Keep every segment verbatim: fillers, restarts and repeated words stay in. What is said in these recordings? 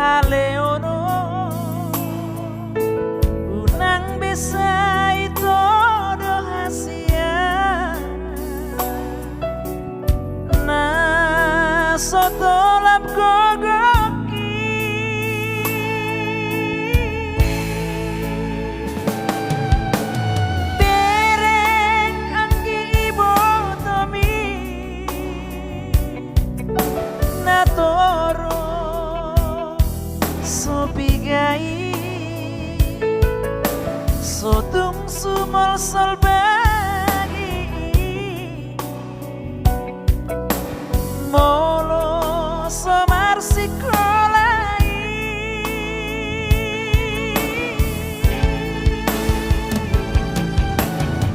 Aleono, unang be sai todo hasian na so tolap gogonki. Bereng anggi ibotomi, na torop so piga i, so tung sumolsol bagi i. Molo so marsikola i,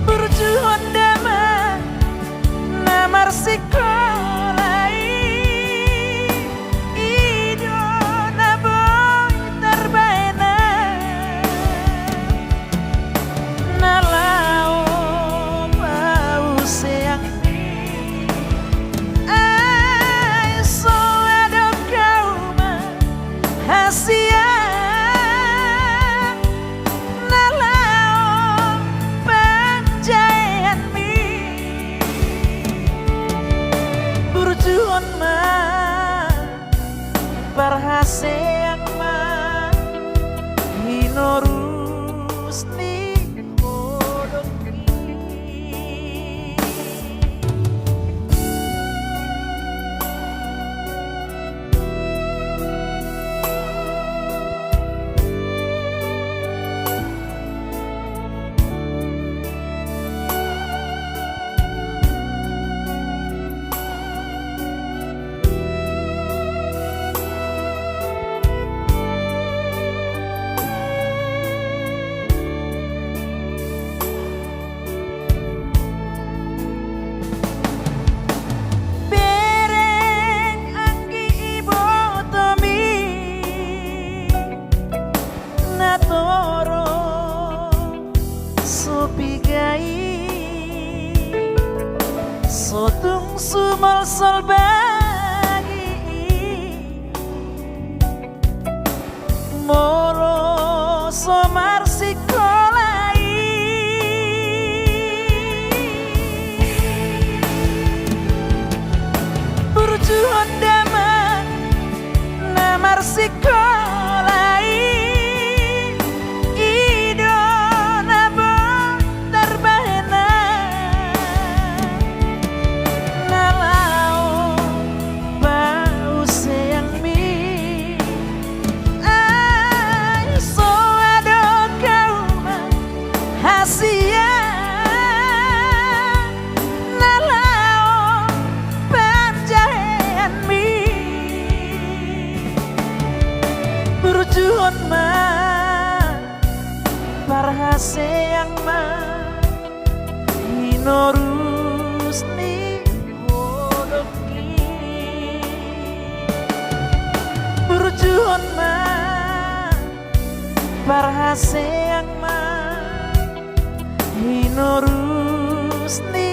burjuhon damang na marsikola i, i do na boi tarbahenan. Na laho pauseangmi, ai so adong hauma hasian na laho panjaeanmi. Burjuhon ma parhaseang ma hinorus ni holongki. Bereng anggi ibotomi, na torop so piga i, so tung sumolsol bagi i. Molo so marsikola i, burjuhon damang na marsikola i, i do na boi tarbahenan. Na laho pauseangmi, ai so adong hauma hasian na laho panjaeanmi. Burjuhon ma parhaseang ma hinorus ni holongki. Burjuhon ma parhaseang ma hinorus ni